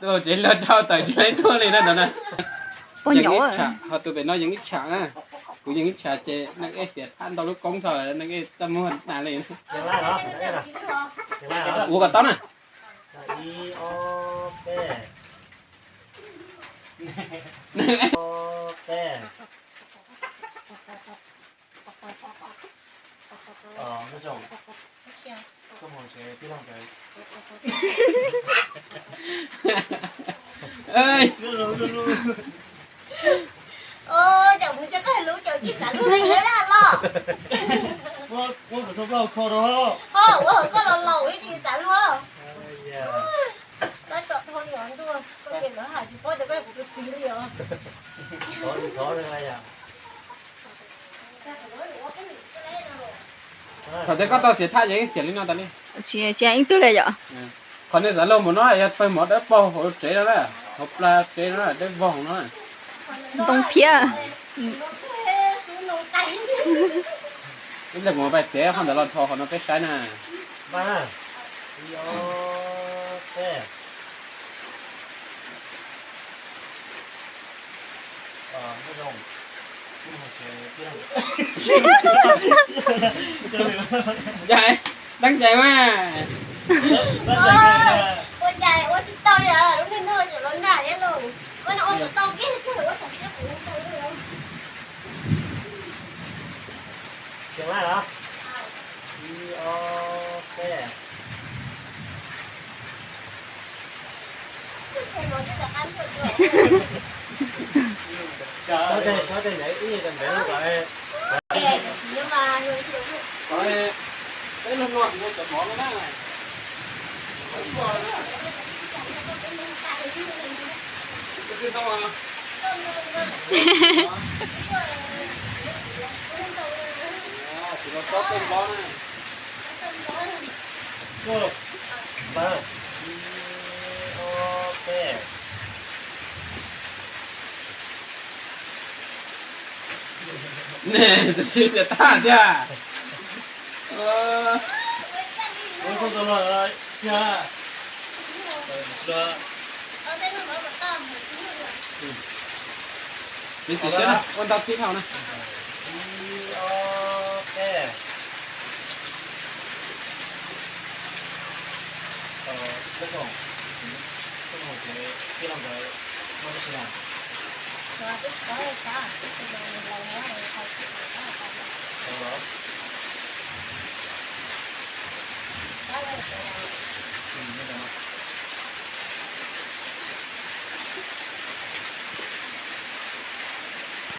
Tuaj ces luag rau tawm tsis leej tuaj li na ntawd na. Pog nyob ho tus pem no yeej ib tsham na. Kuv yeej ib tsham ces neeg ej xiav thab ntau lub koob tho neeg ej txaj muag na li. Ua kom tau na. Cov mus tso koj lub cov tsis xav lub los. Ho ua koj los laus ib tsis xav lub. Tab tso dhau li os ntuj, koj ces lawv hais tsis paub tias koj yog kuv tus txiv li os. Thaum twg koj tau xiav thaj yeej xiam li no tas li. Tsis xiam ib tug li yom. Qhov nej xav luag mus no yog pawg mov dawb paug hauv tsev no na, hauv plag tsev no dawb vog no. Ntoo phiab. Ib leeg mus pais tsev qhov ntawd los dhos qhov no peb saib na. Ncaim, tab ncaim mas. Ua ncaim ua tsis tau li, lub niag no los nag thiab los, ua no ua kom tau kiag ua tau kiag kuv tau. Ib ob peb. Nej tab sis xiam tag thiab. Ua ntau tib dhau na.